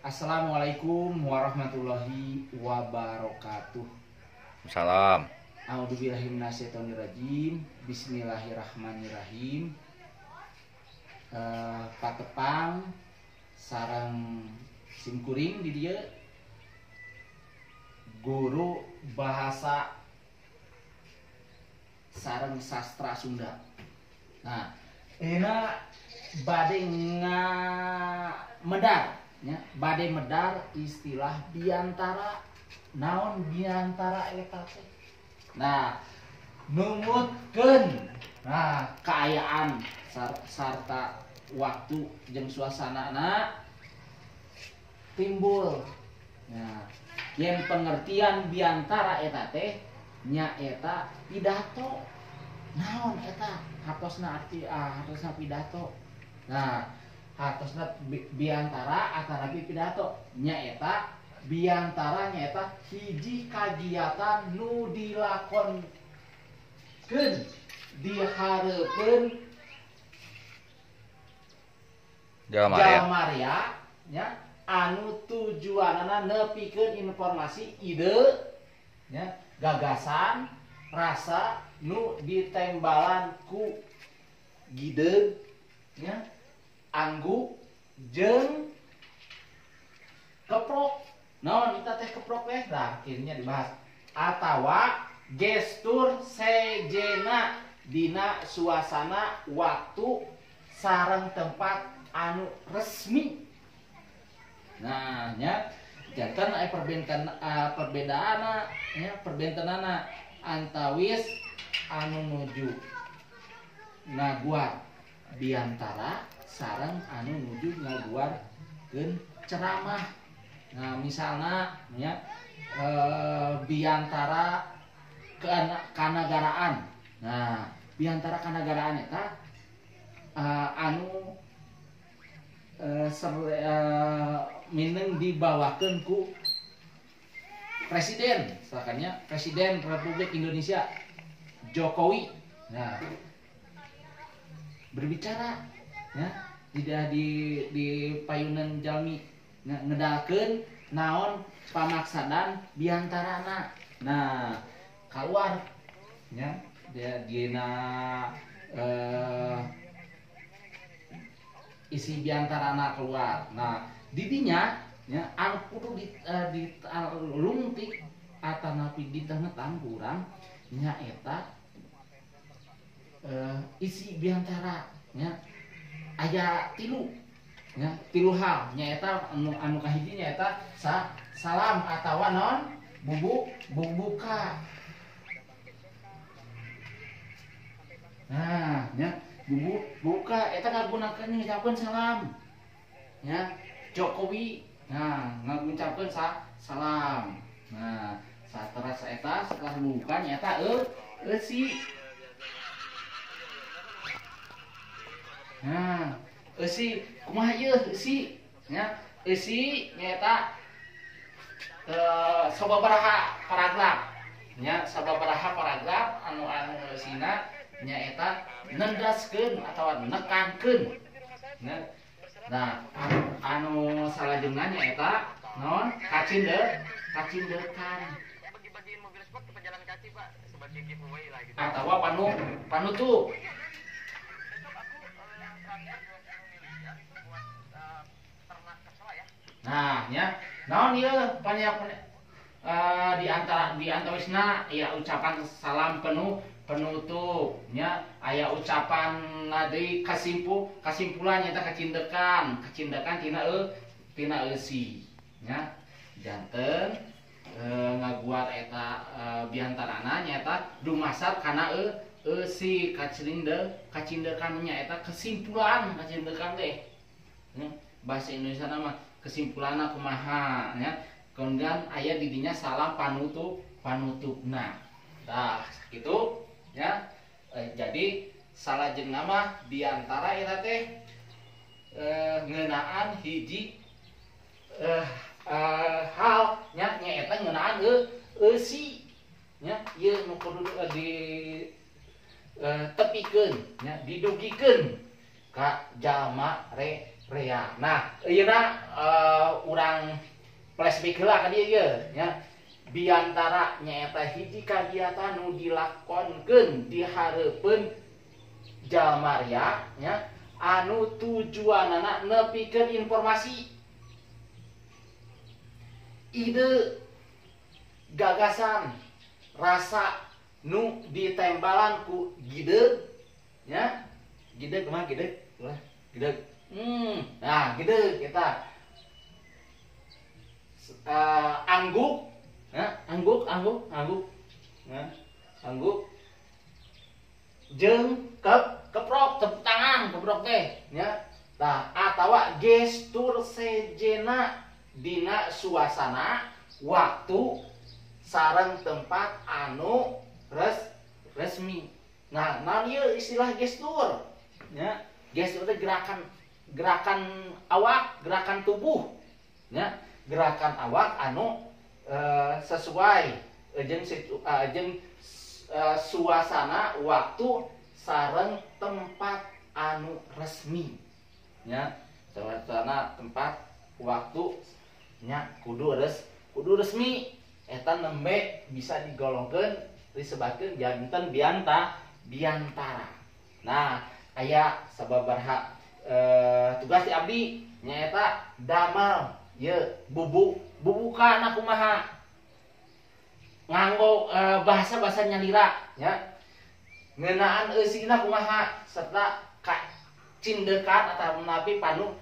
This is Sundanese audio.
Assalamualaikum warahmatullahi wabarakatuh. Salam. A'udzubillahi minasyaitonirrajim. Bismillahirrahmanirrahim. Patepang sareng simkuring di dieu guru bahasa sareng sastra Sunda. Nah, euna bade ngamedar nya, bade medar istilah biantara. Naon biantara eta teh? Nah, numutkeun nah kaayaan sarta waktu jeung suasanana timbul. Nah, yen pengertian biantara eta teh nyaeta pidato. Naon eta? Hartosna arti hartosna pidato. Nah, hartosna biantara atanapi pidato nyaeta biantara nyaeta hiji kagiatan nu dilakonkeun dihareupeun jalma rea nya anu tujuanana nepikeun informasi ide nya gagasan rasa nu ditembalan ku gideug nya anggu jeung keprok. Naon eta teh keprok teh? Nah, akhirnya dibahas. Atawa gestur sejena dina suasana waktu sareng tempat anu resmi. Nah, nya janten aya perbedaanna nya, perbentenana antawis anu nuju ngaguar biantara sareng anu nuju ngaguarkeun ceramah. Nah, misalna nya biantara kanagaraan. Nah, biantara kanagaraan eta anu mineng dibawakeun ku presiden, misalkannya Presiden Republik Indonesia Jokowi. Nah, berbicara ya tidak di payunan jalmi ngedalkeun naon pamaksadan biantarana. Nah, keluar nya dia dina isi biantarana keluar. Nah, didinya nya anu kudu di lungtik atanapi ditengetang kurang nyaeta isi biantara nya aya tilu nya, tilu hal nyaeta anu kahiji nyaeta salam atawa non bubuka. Nah, nya buka eta ngagunakeun ngucapkeun salam nya Jokowi. Nah, ngucapkeun salam. Nah, sateras eta setelah buka nyaeta eusi. Nah, eusi kumaha ieu eusi nya? Eusi nyaeta sababaraha paragraf nya, sababaraha paragraf anu eusina nyaeta nendaskeun atawa nekankeun nya. Nah, anu salajengna nyaeta naon? Kacindekan. Atawa panutup. Nah, nya, naon ieu di antara di antawisna ya ucapan salam penutup nya, aya ucapan deui kasimpulan nyaeta kacindekan, kacindekan tina eusi nya. Janten ngaguar eta biantarana nyaeta dumasar kana eusi kacindekan nyaeta kesimpulan kacindekan teh. Nya, bahasa Indonesia mah kesimpulanna kumaha nya. Kemudian aya di dinya salam panutupna. Tah, kitu nya. Jadi salajengna mah biantara eta teh ngeunaan hiji hal nya, nyaeta ngeunaan eusi nya, ieu nu kudu di tepikeun nya, didugikeun ka jalma rea. Nah, ayeuna urang Flashback heula ka dieu ieu nya. Biantara nyaeta hiji kagiatan nu dilakonkeun di hareupeun jalma ria nya, anu tujuanana nepikeun informasi, ide, gagasan, rasa nu ditembalan ku gideg nya. Gideg kumaha? Gideg kumaha gideg? Nah, gideg kita angguk ya, angguk, angguk, angguk ya, angguk jeung keprok, tepuk tangan, keprok teh nya. Tah, atawa gestur sejena dina suasana, waktu, sareng tempat anu resmi. Nah, naon ieu istilah gestur nya? Gestur teh gerakan, gerakan awak, gerakan tubuh nya, gerakan awak anu sesuai jeung suasana, waktu, sareng tempat anu resmi nya. Suasana, tempat, waktu nya kudu resmi. Eta nembe bisa digolongkeun, disebatkeun janten biantara. Nah, aya sababaraha tugas di abdi nyaeta damel ye bubuka kumaha nganggo bahasa-bahasa nyalira nya, ngeunaan eusina kumaha, serta kacindekan atau menapi panu.